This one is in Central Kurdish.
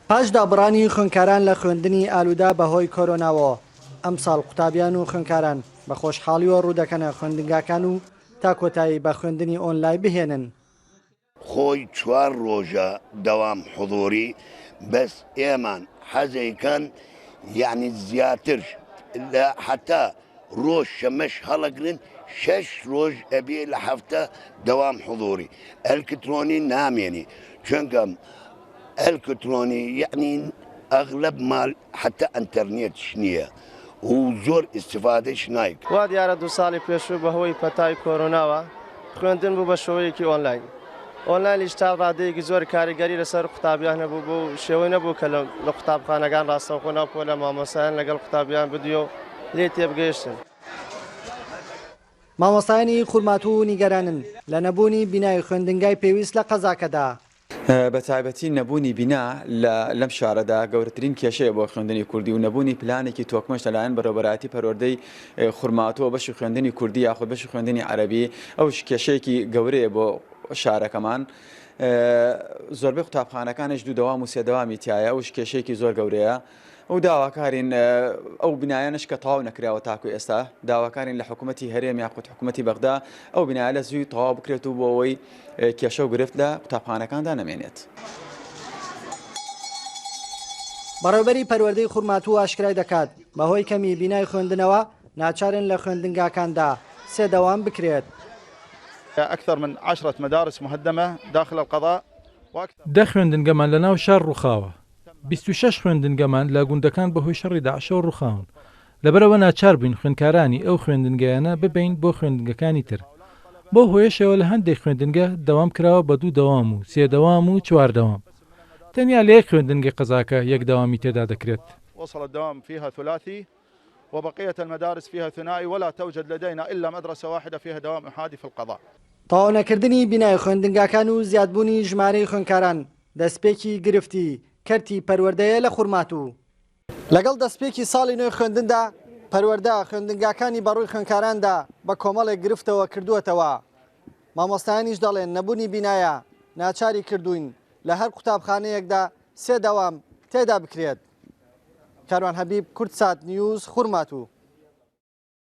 پاش دابڕانی خوێندکاران لە خوێندنی ئالوودە بەهۆی کۆرۆناوە، ئەمساڵ قوتابیان و خوێندکاران بە خۆشحاڵیوە ڕوودەکەنە خوێندنگاکان و تا کۆتایی بە خوێندنی ئۆنلای بهێنن. خۆی چوار ڕۆژە دەوام حزوری بەس ئێمان حەزەیکەن یەعنی زیاتر لە حەتا ڕۆژ شەمەش هەڵەگرن شەش ڕۆژ ئەبێ لە هەفتە دەوام حزوری ئەلکترۆنی نامێنی چونکە ئەلکترۆنی یەعنی ئەغلب مال حەتا ئەنتەرنێتش نییە و زۆر ئیستفادەش نایکەن. وا دیارە دوو ساڵی پێشوو بەهۆی پەتای کۆرۆناوە خوێندن بوو بە شێوەیەکی ئۆنلاین، ئۆنلاینیش تا ڕادەیەکی زۆر کاریگەری لەسەر قوتابیان هەبوو بەو شێوەی نەبوو کە لە قوتابخانەکان ڕاستەوخۆ ناو پۆلە مامۆستایان لەگەڵ قوتابیان بدوێ و لێی تێبگەیشتن. مامۆستایانی خورماتوو نیگەرانن لە نەبوونی بینای خوێندنگای پێویست لە قەزاکەدا. بە تایبەتی نەبوونی بینا لە لەم شارەدا گەورەترین کێشەیە بۆ خوێندنی کوردی و نەبوونی پلانێکی تۆکمەش لەلایەن بەڕێوەبەرایەتی پەروەردەی خورماتووە بەشی خوێندنی کوردی یاخود بەشی خوێندنی عەرەبی ئەوش کێشەیەکی گەورەیە بۆ شارەکەمان. زۆربەی قوتابخانەکانیش دوو دەوام و سێ دەوامی تایە ئەوش کێشەیەکی زۆر گەورەیە. و داواکارین ئەو بینایانەش کە تەواو نەکراوە تاکو ئێستا داواکارین لە حکوومەتی هەرێم یاخود حکوومەتی بەغدا ئەو بینایە لە زووی تەواو بکرێت و بۆ ئەوەی کێشە و گرفت لە قوتابخانەکاندا نەمێنێت. بەڕێوبەری پەروەردەی خورماتوو ئاشکرای دەکات، بەهۆی کەمی بینای خوێندنەوە ناچارن لە خوێندنگاکاندا سێ دەوام بکرێت. اکثر من عشرە مدارس مهدمە داخل القضاء واکثر. دە خوێندنگەمان لەناو شار ڕووخاوە، 26 خوێندنگەمان لە گوندەکان بەهۆی شەڕی داعشەوە ڕووخاون، لەبەرئەوە ناچار بووین خوێندکارانی ئەو خوێندنگەیانە ببەین بۆ خوێندنگەکانی تر. بەو هۆیەشەوە لە هەندێک خوێندنگە دەوام کراوە بە دوو دەوام و سێ دەوام و چوار دەوام. تەنیا لە یەک خوێندنگەی قەزاکە یەک دەوامی تێدا دەکرێت. وصل الدوام فيها ثلاثي وبقية المدارس فيها ثنائي ولا توجد لدينا إلا مدرسة واحدة فيها دوام أحادي في القضاء. تەواونەکردنی بینای خوێندنگاکان و زیادبوونی ژمارەی خوێندکاران دەستپێکی گرفتی کەرتی پەروەردەیە لە خورماتوو. لەگەڵ دەستپێکی ساڵی نوێی خوێندندا، پەروەردە خوێندنگاکانی بەڕووی خوێندکاراندا بە کۆمەڵێک گرفتەوە کردووەتەوە. مامۆستایانیش دەڵێن نەبوونی بینایە ناچاری کردووین لە هەر قوتابخانەیەکدا سێ دەوام تێدا بکرێت. کاروان حەبیب، کوردسات نیوز، خورماتوو.